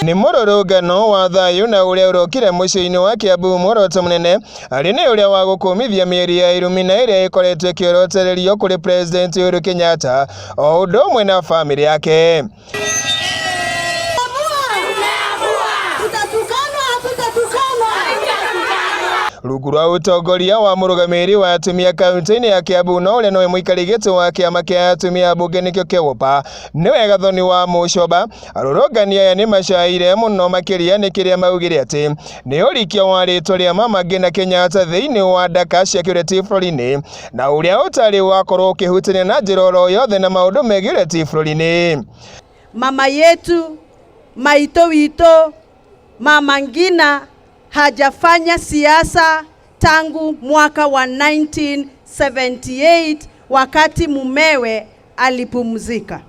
Nĩ mũrũrũngano wa thayũ na ũrĩa ũrokire mũciĩ-inĩ wa Kiambu muoroto mũnene arĩ nĩ ũrĩa wa gũkũmithia mĩeri ya irumi na ĩrĩa ĩkoretwo ĩkĩorotererio kũrĩ President Uhuru Kenyatta o ũndũ ũmwe na bamĩrĩ yake. Rungu rwa ũtongoria wa mũrũgamĩrĩri wa atumia kaunti-inĩ ya Kiambu na ũrĩa nowe mũikarĩri gĩtĩ wa kĩama kĩa atumia mbunge nĩkĩo KEWOPA nĩwe Gathoni wa Mũcoba, arũrũngani aya nĩ macaire mũno makĩria nĩ kĩrĩa maugire atĩ nĩ ũrikia wa rĩtwa rĩa Mama Ngina Kenyatta thĩinĩ wa ndaka cia kĩũteti bũrũri-inĩ na ũrĩa ũtarĩ wakorwo ũkĩhutania na njĩra oro yothe na maũndũ megiĩ ũteti bũrũri-inĩ. Mama yetu maito wito Mama Ngina hajafanya siasa tangu mwaka wa 1978 wakati mumewe alipumzika.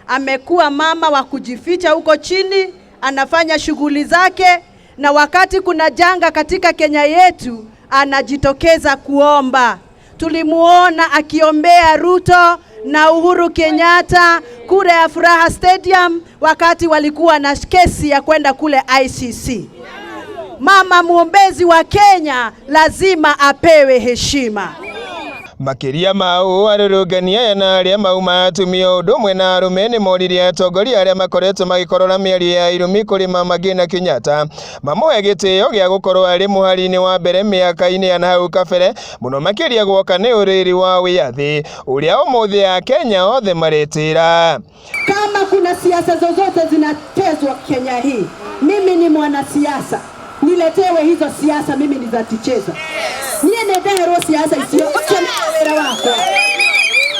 Amekuwa mama wa kujificha huko chini, anafanya shughuli zake, na wakati kuna janga katika Kenya yetu anajitokeza kuomba. Tulimuona akiombea Ruto na Uhuru Kenyatta kule ya Furaha Stadium wakati walikuwa na kesi ya kwenda kule ICC. Mama mwombezi wa Kenya lazima apewe heshima. Makĩria ma ũũ arũrũngani aya na arĩa mauma atumia ũndũ ũmwe na arũme nĩ moririe atongoria arĩa makoretwo magĩkorora mĩario ya irumi kũrĩ Mama Ngina Kenyatta mamũhe gĩtĩo gĩa gũkorwo arĩ mũhari-inĩ wa mbere mĩaka-inĩ ya nahau kabere mũno makĩria guoka nĩ ũrĩrĩ wa wĩyathi ũrĩa ũmũthĩ Akenya othe maretĩra. Kama kuna siasa zozote zinachezwa Kenya hii, mimi ni mwanasiasa, niletewe hizo siasa, mimi nitaticheza. Niĩ nĩ ndeherwo siasa icio, ũcio nĩ wĩra wakwa.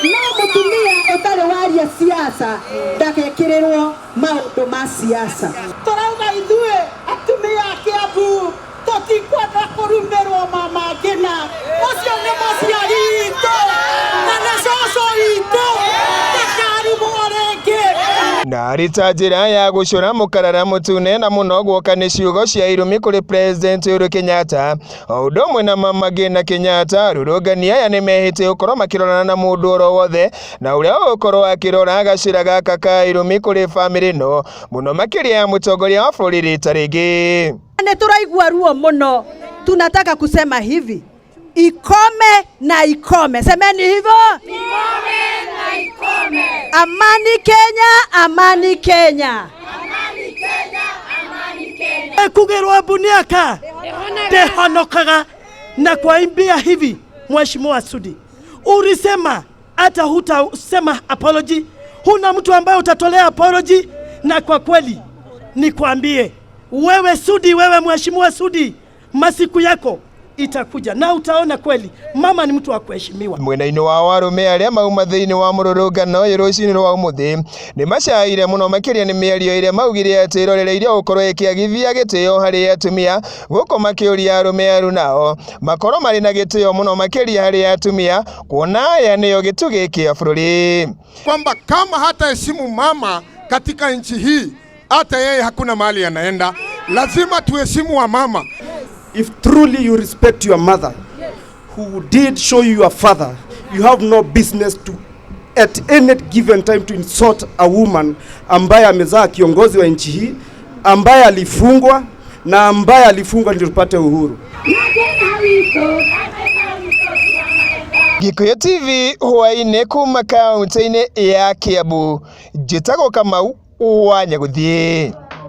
No mũtumia ũtarĩ waria siasa ndagekĩrĩrwo maũndũ ma siasa. Tũrauga ithuĩ atumia a Kiambu tũtikwenda kũrumĩrwo Mama Ngina, ũcio nĩ mũciari witũ na nĩ cũcũ witũ, ndakarumwo rĩngĩ. Na arĩ ta njĩra ya gũcũra mũkarara mũtune na mũno guoka nĩ ciugo cia irumi kũrĩ President Uhuru Kenyatta o ũndũ ũmwe na Mama Ngina Kenyatta, arũrũngani aya nĩ mehĩte gũkorwo makĩrorana na mũndũ oro wothe na ũrĩa ũgũkorwo akĩrora gacĩra gaka ka irumi kũrĩ bamĩrĩ ĩno mũno makĩria ya mũtongoria wa bũrũri rita rĩngĩ. Nĩ tũraigua ruo mũno, tunataka kusema hivi, ikome na ikome. Semeni hivyo, ikome na ikome. Amani Kenya, amani Kenya, amani Kenya, amani Kenya. Kugerwa buniaka ndehonokaga na kuimbia hivi. Mheshimiwa Sudi, ulisema hata hutasema apology, huna mtu ambaye utatolea apology, na kwa kweli nikwambie wewe Sudi, wewe Mheshimiwa Sudi, masiku yako itakuja na utaona kweli mama ni mtu wa kuheshimiwa. Mwena-inĩ wa arũme arĩa mauma thĩinĩ wa mũrũrũngano ũyũ rũcinĩ rwa ũmũthĩ nĩ macaire mũno makĩria nĩ mĩario ĩrĩa maugire atĩ ĩrorereirie gũkorwo ĩkĩagithia gĩtĩo harĩ atumia, gũkũ makĩũria arũme aru nao makorwo marĩ na gĩtĩo mũno makĩria harĩ atumia, kuona aya nĩo gĩtugĩ kĩa bũrũri, kwamba kama hataheshimu mama katika nchi hii hata yeye hakuna mahali anaenda. Lazima tuheshimu wa mama. If truly you respect your mother, who did show you your father, you have no business to at any given time to insult a woman ambaye amezaa kiongozi wa nchi hii, ambaye alifungwa na ambaye alifungwa ndio tupate uhuru. Gikuyu TV hwaĩ-inĩ kuma kaunti-inĩ ya Kiambu, njĩtagwo Kamau wa Nyagũthiĩ.